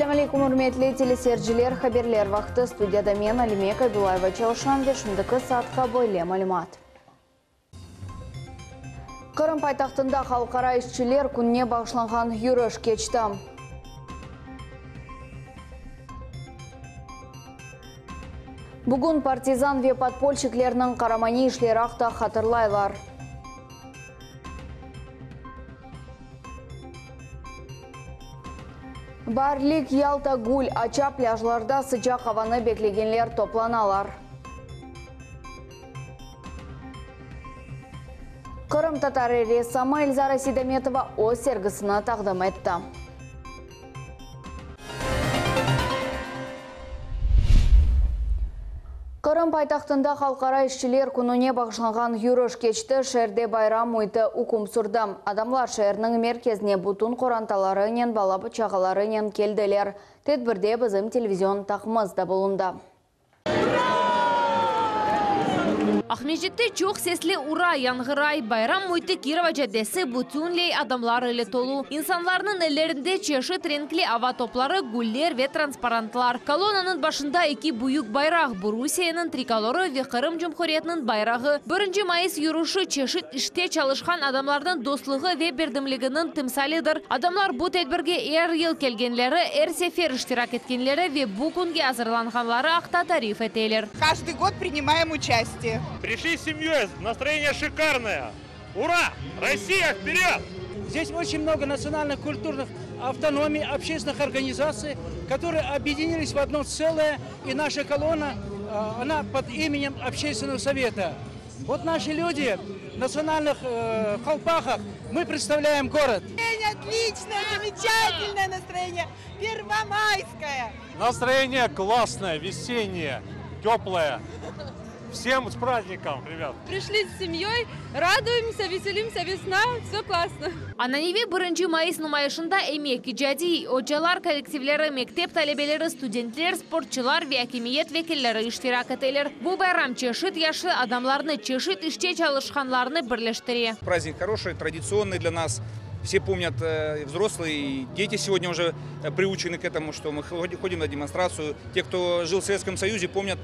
Selâm aleyküm, ürmetli teleseyirciler! Haberler vaqtı. Studiyada men, Alime Kabilayeva çalışam ve şimdiki saatqa böyle malümat. Qırım paytahtında Halqara işçiler kününe bağışlanğan yürüş keçti. Bugün partizan ve podpolşiklerniñ qaramaniy işleri aqta hatırlaylar. Baarlik Yalta gül aça, plâjlarda sıcaq avanı beklegenler toplanalar. Qırımtatar ressamı Elzara Seydametova öz sergisini taqdim etti. Qırım paytahtında Halqara işçiler kününe bağışlanğan yürüş keçti, şeerde bayram müiti üküm sürdi. Adamlar şeerniñ merkezine bütün qorantalarınen, bala-çağalarınen keldiler. Tedbirde bizim televizion taqımız da bulundı. Aqmescitte çoq sesli Ura yañğıray. Bayram müiti Kirova caddesi bütünley adamlar ile tolu. İnsanlarnıñ ellerinde çeşit renkli ava topları, güller ve transparantlar. Kolonnanıñ başında eki büyük bayraq, bu Rusiyeniñ trikolorı ve Qırım Cumhuriyetiniñ bayrağı. Birinci mayıs yürüşi, çeşit işte çalışqan adamlarnıñ dostluğı ve birdemliginiñ timsalidir. Adamlar bu tedbirge er yıl kelgenleri, er sefer iştirak etkenleri ve bu künge azırlanğanları aqta tarif eteler. Каждый год принимаем участие. Пришли с семьей, настроение шикарное! Ура! Россия, вперед! Здесь очень много национальных, культурных автономий, общественных организаций, которые объединились в одно целое, и наша колонна, она под именем Общественного совета. Вот наши люди в национальных колпахах, мы представляем город. Отличное, замечательное настроение, первомайское. Настроение классное, весеннее, теплое. Всем с праздником, ребят! Пришли с семьей, радуемся, веселимся, весна, все классно. Ananeviy birinci mayıs numayışında emek, icadiy, ocalar kollektivleri, mektep talebeleri, studentler, sportçılar ve akimiyet vekilleri iştirak eteler. Bu bayram çeşit yaşlı adamlarnı, çeşit işte çalışqanlarnı birleştire. Праздник хороший, традиционный для нас. Все помнят, и взрослые, и дети сегодня уже приучены к этому, что мы ходим на демонстрацию. Те, кто жил в Советском Союзе, помнят,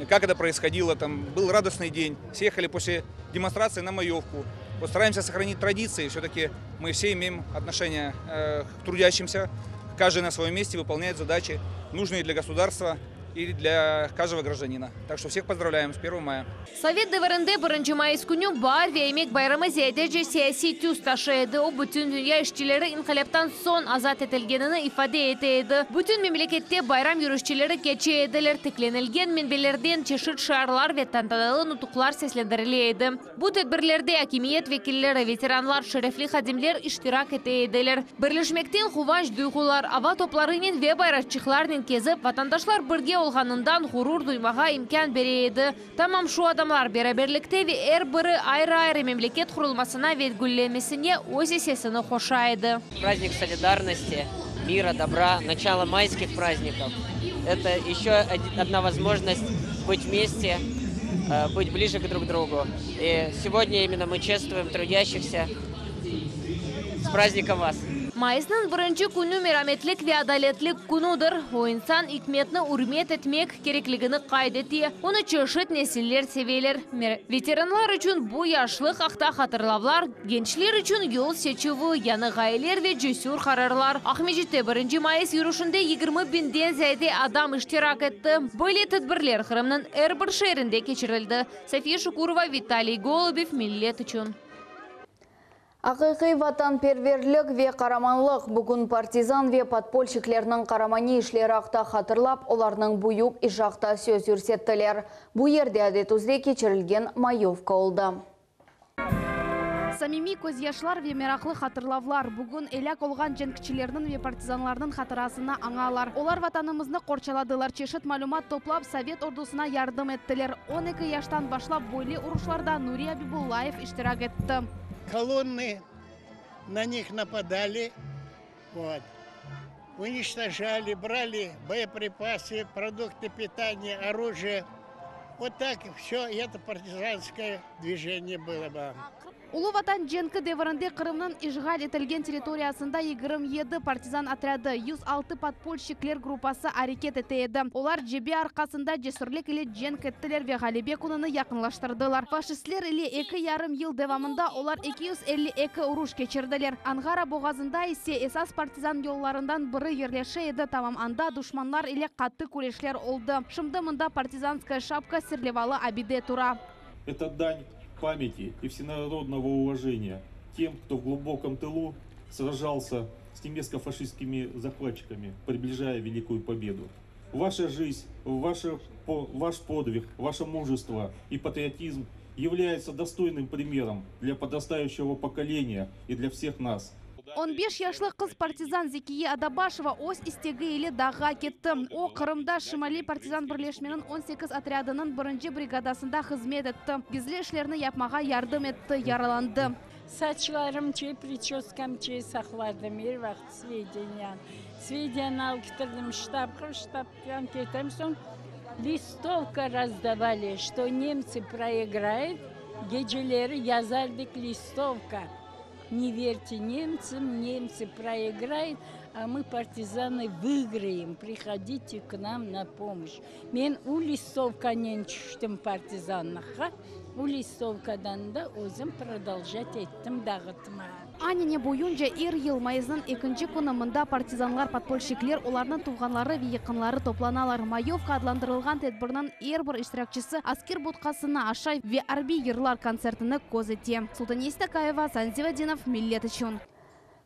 как это происходило. Там был радостный день. Все ехали после демонстрации на маевку. Вот стараемся сохранить традиции. Все-таки мы все имеем отношение к трудящимся. Каждый на своем месте выполняет задачи, нужные для государства или для каждого гражданина. Так что всех поздравляем с 1 мая. Sovet devirinde birinci mayıs künü baar ve emek bayramı ziyadece siyasiy tüs taşıy edi, o, bütün dünya işçileri inqilâptan soñ azat etilgenini ifade ete edi. Bütün memlekette bayram yürüşçileri keçe ediler, tiklenilgen minberlerden çeşit şiarlar ve tantanalı nutuqlar seslendirile edi. Bu tedbirlerde akimiyet vekilleri, veteranlar, şerefli hadimler iştirak ete ediler. Birleşmekten quvanç duyğular, ava toplarınen ve bayraqçıqlarnen kezip, vatandaşlar birge olğanından ğurur duymağa imkân bere edi. Tamam şu adamlar beraberlikte ve er biri ayrı-ayrı memleket qurulmasına ve güllemesine öz issesini qoşa edi. Праздник солидарности, мира, добра, начало майских праздников. Это еще одна возможность быть вместе, быть ближе к друг другу. И сегодня именно мы чествуем трудящихся. С праздником вас! Mayısnıñ birinci künü merametlik ve adaletlik künüdir. O, insan ikmetni ürmet etmek kerekligini qayd ete. Onı çeşit nesiller seveler. Veteranlar içün bu yaşlıq aqta hatırlavlar, gençler içün yol seçüvi, yañı ğayeler ve cesür qararlar. Aqmescitte birinci mayıs yürüşinde 20 biñden ziyade adam iştirak etti. Böyle tedbirler Qırımnıñ er bir şeerinde keçirildi. Safiye Şukurova, Vitaliy Golubev, Millet içün. Aqiqiy vatanperverlik ve qaramanlıq bugün partizan ve podpolşiklerniñ qaramaniy işleri aqta hatırlap, olarnıñ büyük işi aqta söz yürsettiler. Bu yerde adet üzre keçirilgen mayovka oldı. Samimiy közyaşlar ve meraqlı hatırlavlar. Bugün elâk olğan cenkçilerniñ ve partizanlarnıñ hatırasını añalar. Olar Vatanımıznı qorçaladılar, çeşit malümat toplap, sovet ordusına yardım ettiler. 12 yaştan başlap böyle uruşlarda Nuri Abibullayev iştirak etti. Kolonnı на них нападали, вот, уничтожали, брали боеприпасы, продукты питания, оружие. Вот так все это партизанское движение было бы. Ulu Vatan cenki devirinde Qırımnıñ işğal etilgen territoriyasında 27 partizan otrâdı, 106 podpolşçikler gruppası areket ete edi. Olar cebe arqasında cesürlik ile cenk ettiler ve ğalebe kününi yaqınlaştırdılar. Faşistler ile eki yarım yıl devamında olar 252 uruş keçirdiler. Anğara boğazında ise esas partizan yollarından biri yerleşe edi, tamam anda duşmanlar ile qattı küreşler oldı. Şimdi mında Partizanskaya şapka serlevalı abide tura. Это дань памяти и всенародного уважения тем, кто в глубоком тылу сражался с немецко-фашистскими захватчиками, приближая Великую Победу. Ваша жизнь, ваше, ваш подвиг, ваше мужество и патриотизм являются достойным примером для подрастающего поколения и для всех нас. 15 yaşlı qız partizan Zekiye Adabaşeva öz istegi ile dağğa ketti. O, Qırımda Şimaliy partizan birleşmeniñ 18 otrâdınıñ birinci brigadasında hızmet etti. Gizli işlerni yapmağa yardım etti, yaralandı. Saçlarım çe, прическам çe saqladım er vaqıt сведения. Сведения alıp ketirdim ştabğa, ştabdan ketem soñ листовка раздавали, что немцы проиграют, geceleri yazardık листовка. Не верьте немцам, немцы проиграют, а мы, партизаны, выиграем. Приходите к нам на помощь. Men u listovkanen tüştim partizanlıqqa, u listovkadan da özüm продолжать ettim dağıtma. Anane boyunca er yıl mayısnıñ ekinci künü mında partizanlar, podpolşçikler, olarnıñ tuvğanları ve yaqınları toplanalar. Mayovka adlandırılğan tedbirniñ er bir iştirakçisi asker botqasını aşay ve arbiy yırlar kontsertini köz ete. Sultaniye Stakayeva, Asan Zivadinov, Millet içün.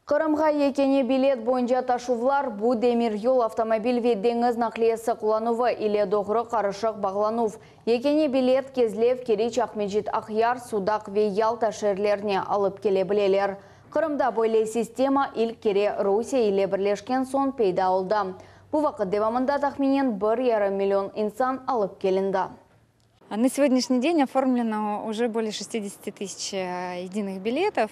Qırımğa yekâne bilet boyunca taşuvlar bu demir yol, avtomobil ve deñiz naqliyesi qullanuvı ile doğru qarışıq bağlanuv. Yekâne bilet Kezlev, Keriç, Aqmescit, Aqyar, Sudaq ve Yalta şeerlerine alıp kele bileler. Qırımda böyle sistema ilk kere Rusiye ile birleşken soñ peyda oldı. Bu vaqıt devamında tahminen 1,5 million insan alıp kelindi. На сегодняшний день оформлено уже более 60 тысяч э, единых билетов.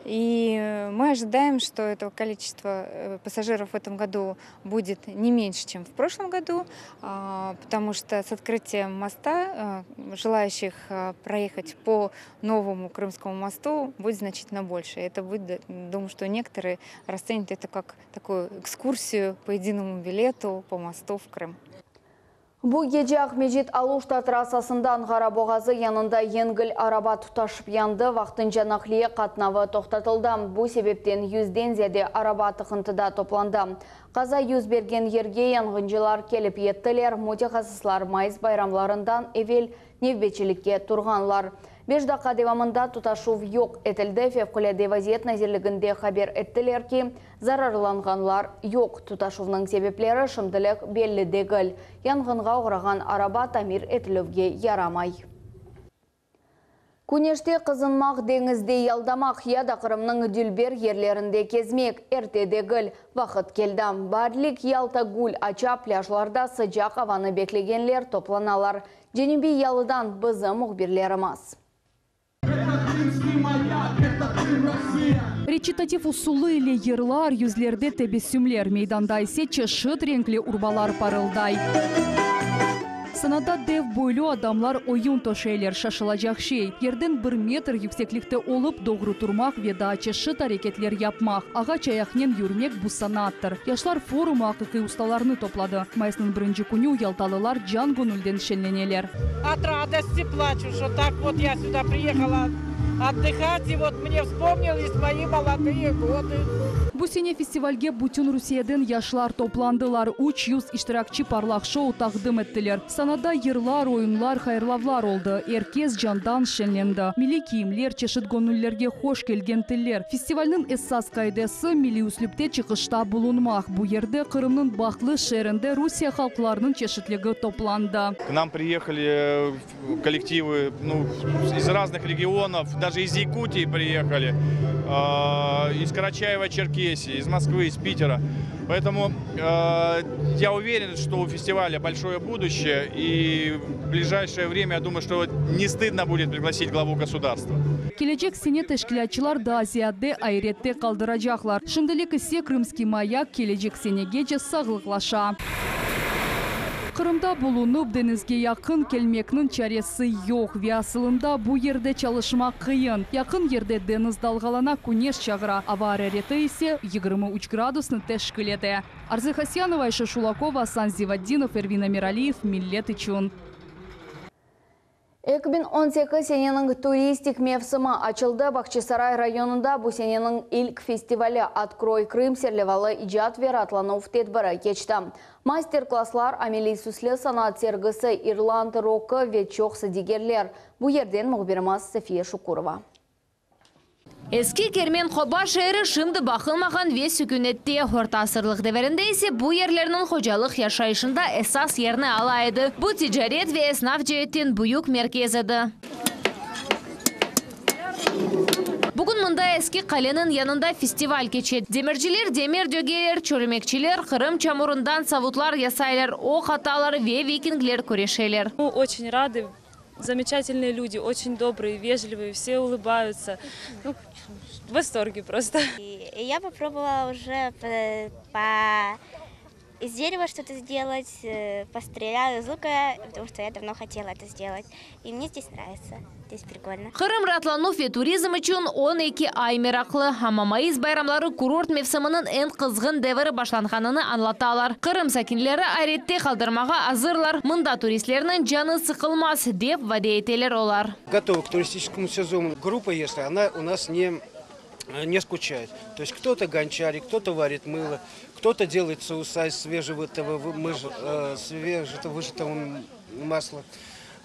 И мы ожидаем, что это количество э, пассажиров в этом году будет не меньше, чем в прошлом году, а, потому что с открытием моста э, желающих проехать по новому Крымскому мосту будет значительно больше. Это будет, думаю, что некоторые расценят это как такую экскурсию по единому билету по мосту в Крым. Bu gece Aqmescit Aluşta trassasında Anğara boğazı yanında yengil araba tutaşıp yandı, vaqtınca naqliye qatnavı toqtatıldı. Bu sebepten yüzden ziyade araba tıqıntıda toplandı. Qaza yüz bergen yerge yanğıncılar kelip yettiler. Mütehassıslar mayıs bayramlarından evel nevbetçilikke turğanlar. 5 daqqa devamında tutaşuv yoq etildi. Fevqulâde vaziyet nazirliginde haber ettiler ki, zararlanğanlar yoq. Tutaşuvnıñ sebepleri şimdilik belli degil. Yanğınğa oğrağan araba tamir etilüvge yaramay. Küneşte qızınmaq, deñizde yaldamaq ya da Qırımnıñ dülber yerlerinde kezmek erte degil. Vaqıt keldi. Baarlik Yalta gül aça, plâjlarda sıcaq avanı beklegenler toplanalar. Cenübiy yalıdan bizim mühbirlerimiz. Reçitativ usulı ile yırlar, yüzlerde tebessümler, meydanda ise çeşit renkli urbalar parılday. Sanada dev boylu adamlar oyun töşeyler, şaşılacaq şey, yerden bir metr yükseklikte olıp, doğru turmaq ve daa çeşit areketler yapmaq, ağaç ayaqnen yürmek bu sanattır. Yaşlar forumı aqiqiy ustalarnı topladı. Mayısnıñ birinci künü yaltalılar can-göñülden şeñleneler. От радости плачу, что так вот я сюда приехала отдыхать, и вот мне вспомнились мои молодые годы. Bu sene festivalge bütün Rusiyeden yaşlar toplandılar. 300 iştirakçi parlaq şou taqdim ettiler. Sanada yırlar, oyunlar, hayırlavlar oldı. Er kes candan şeñlendi. Milliy kiyimler, çeşit göñüllerge hoş kelgen tiller. Festivalniñ esas qaidesi milliy üslüpte çıqışta bulunmaq. Bu yerde Qırımnıñ bahtlı şeerinde Rusiye halqlarınıñ çeşitligi toplandı. К нам приехали э, коллективы ну, из разных регионов, даже из Якутии приехали, э, из Карачаева-Черкесии, из Москвы, из Питера. Поэтому э, я уверен, что у фестиваля большое будущее, и в ближайшее время, я думаю, что не стыдно будет пригласить главу государства. Kelecek sene teşkilâtçılar daa ziyade ayrette qaldıracaqlar. Şimdilik ise Krımskiy mayak kelecek senegece sağlıqlaşa. Qırımda bulunıp, deñizge yaqın kelmekniñ çaresi yoq ve asılında bu yerde çalışmaq qıyın. Yaqın yerde deñiz dalğalana, küneş çağıra, ava arareti ise 23 gradusnı teşkil ete. Arzı Hasyanova, Ayşe Şulakova, Asan Zivatdinov, Ervin Emiraliyev, Millet içün. 2018 seneniñ turistik mevsimi açıldı. Bağçasaray rayonında bu seneniñ ilk festivali Otkroy Krım serlevalı icat ve raatlanuv tedbiri keçti. Master-klasslar, ameliy süslü sanat sergisi, irland rokı ve çoqusı digerler. Bu yerden mühbirimiz Safiye Şukurova. Eski Kermen qoba şeeri şimdi baqılmağan ve sükünette. Orta asırlıq devirinde ise bu yerlerniñ hocalıq yaşayışında esas yerni ala edi. Bu ticaret ve esnaf ceetten büyük merkez edi. Bugün mında eski qaleniñ yanında festival keçe. Demirciler demir dögeler, çölmekçiler Qırım çamurından savutlar yasaylar, oq atalar ve vikingler küreşeler. Мы очень рады. Замечательные люди, очень добрые, вежливые, все улыбаются. Ну, в восторге просто. И я попробовала уже по, по из дерева что-то сделать, э, постреляла из лука, потому что я давно хотела это сделать. И мне здесь нравится, здесь прикольно. Qırım raatlanuv ve turizm içün 12 ay meraqlı. Amma mayıs bayramları kurort mevsiminiñ eñ qızğın deviri başlanğanını añlatalar. Qırım sakinleri ayrette qaldırmağa azırlar. Mında turistlerniñ canı sıqılmaz, dep vade eteler olar. Готовы к туристическому сезону. Группа, если она у нас не, не скучает. То есть кто-то гончарит, кто-то варит мыло, кто-то делает соуса из свежевыжатого, э, свежевыжатого масла.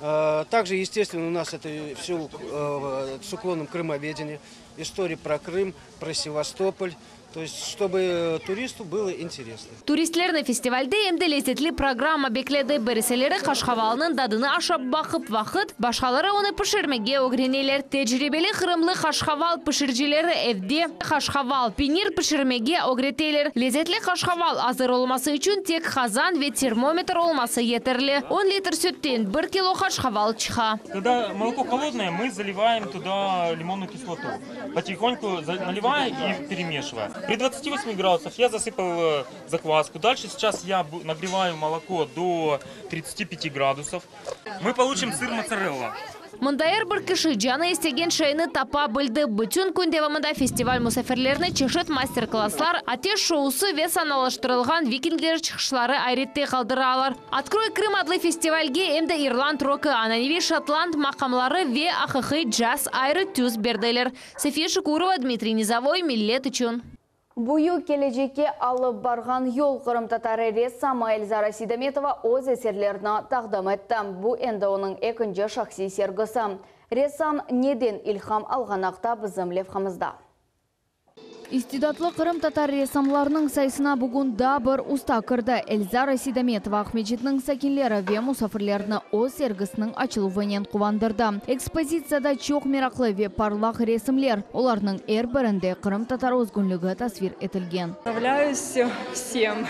Э, также, естественно, у нас это все э, с уклоном крымоведения. История про Крым, про Севастополь. То есть, чтобы туристу было интересно. Turistlerni festivalde em de lezetli programma bekledi. Birisileri qaşqavalnıñ tadını aşap baqıp vaqıt, başqaları onı pişirmege ögreneler. Tecribeli qırımlı qaşqaval pişiricileri evde qaşqaval, penir pişirmege ögreteler. Lezetli qaşqaval azır olması içün tek qazan ve termometr olması yeterli. 10 litr sütten 1 kilo qaşqaval çıqa. Когда молоко холодное, мы заливаем туда лимонную кислоту. Потихоньку наливая и перемешивая. При 28 градусах я засыпал э, закваску. Дальше сейчас я нагреваю молоко до 35 градусов. Мы получим сыр моцарелла. Mında er bir kişi canı istegen şeyni tapa bildi. Bütün kün devamında festival musafirlerini çeşit master-klasslar, ateş şousı ve sanalaştırılğan vikingler çıqışları ayrette qaldıralar. Открой Крым adlı festivalge em de irland rokı, ananeviy şotland maqamları ve aqiqiy caz ayrı tüs berdiler. Safiye Şukurova, Dmitriy Nizovoy, Millet içün. Büyük kelecekke alıp barğan yol qırımtatar ressamı Elzara Seydametova öz eserlerini taqdim etti. Bu endi onıñ ekinci şahsiy sergisi. Ressam neden ilham alğanı aqta bizim levhamızda. İstidatlı qırımtatar ressamlarınıñ sayısına bugün daa bir usta kirdi. Elzara Seydametova Aqmescitniñ sakinleri ve musafirlerini öz sergisiniñ açıluvınen quvandırdı. Ekspozitsiyada çoq meraqlı ve parlaq resimler, olarnıñ er birinde qırımtatar özgünligi tasvir etilgen. Вдохновляюсь всем,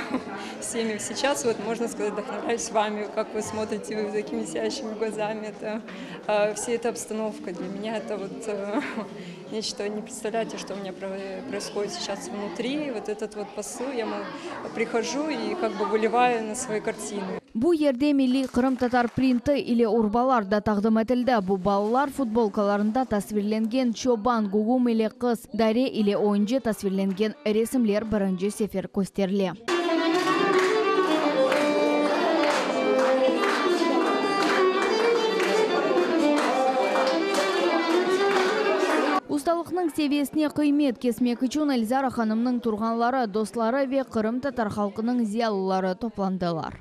всеми сейчас, вот можно сказать, вдохновляюсь вами, как вы смотрите вы такими сияющими глазами, это вся эта обстановка для меня это вот нечто, не представляете, что у меня происходит сейчас внутри, вот этот вот посыл, я прихожу и как бы выливаю на свои картины. Bu yerde milliy qırımtatar printi ile urbalar da taqdim etildi. Bu balalar futbolkalarında tasvirlengen çoban, gügüm ile qız, dare ile oyuncı tasvirlengen resimler birinci sefer kösterile. Ustalıqnıñ seviyesine qıymet kesmek içün Elzara hanımnıñ tuvğanları, dostları ve qırımtatar halqınıñ ziyalıları toplandılar.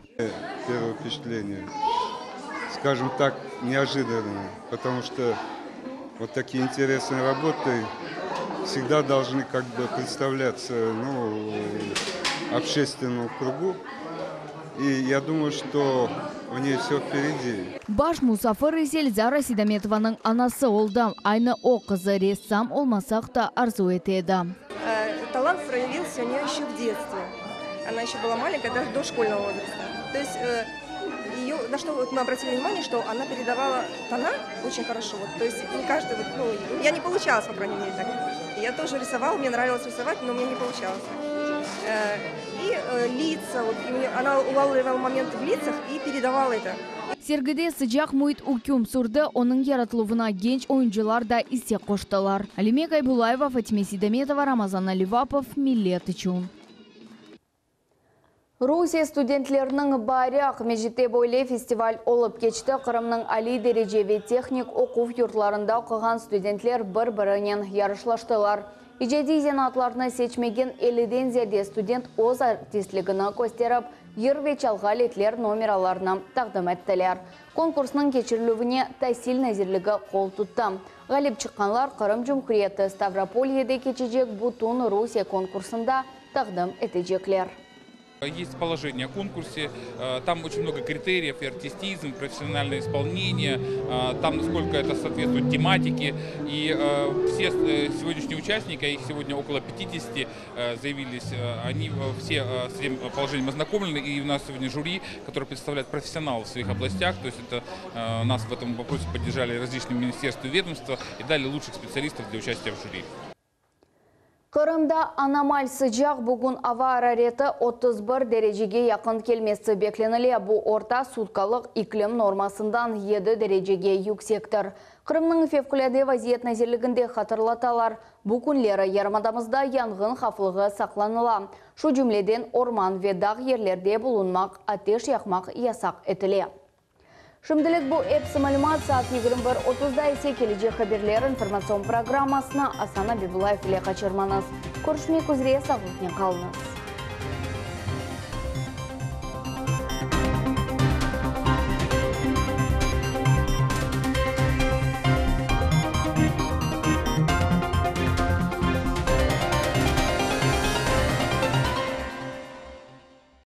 Первое впечатление, скажем так, неожиданное, потому что вот такие интересные работы всегда должны как бы представляться ну, общественному кругу. И я думаю, что у нее все впереди. Baş musafir ise Elzara Seydametovanıñ anası oldı. Aynı o qızı ressam olması aqta arzu ete edi. Талант проявился у нее еще в детстве. Она еще была маленькая, даже до школьного возраста. То есть ее, на что вот мы обратили внимание, что она передавала тона очень хорошо. Вот, то есть не каждый, вот, ну, у меня не получалось, по крайней мере, так. Я тоже рисовала, мне нравилось рисовать, но у меня не получалось так. И лица, вот, она улавливала моменты в лицах и передавала это. Sergide sıcaq müit üküm sürdi, onıñ yaratıluvına genç oyuncılar da isse qoştılar. Alime Kaybulayeva, Fatime Sidametova, Ramazan Alivapov, Millet içün. Rusiye studentleriniñ baari Aqmescitte böyle festival olıp keçti. Qırımnıñ aliy derece ve tehnik oquv yurtlarında oquğan studentler bir-birinen yarışlaştılar. İcadiy zenaatlarnı seçmegen elliden ziyade student öz artistligini kösterip, yır ve çalğı aletler nomeralarını taqdim ettiler. Konkursnıñ keçirilüvine Tasil nazirligi qol tuttı. Ğalip çıqqanlar Qırım Cumhuriyeti Stavropolyede keçecek Bütün Rusiye konkursında taqdim etecekler. Есть положение о конкурсе, там очень много критериев, и артистизм, профессиональное исполнение, там насколько это соответствует тематике. И все сегодняшние участники, а их сегодня около 50 заявились, они все с этим положением ознакомлены. И у нас сегодня жюри, которое представляет профессионалов в своих областях, то есть это нас в этом вопросе поддержали различные министерства и ведомства и дали лучших специалистов для участия в жюри. Qırımda anomal sıcaq bugün ava arareti 31 derecege yaqın kelmesi beklenile. Bu orta sutkalıq iklim normasından 7 derecege yüksektir. Qırımnıñ Fevqulâde vaziyet nazirliginde hatırlatalar, bu künleri yarımadamızda yanğın havflığı saqlanıla. Şu cümleden orman ve dağ yerlerde bulunmaq, ateş yaqmaq yasaq etile. Şimdilik bu episi malümat saat 21.30da ise kelecek haberler informatsion programmasını Asan Abibullayev ile qaçırmañız. Körüşmek üzre sağlıqnen qalıñız.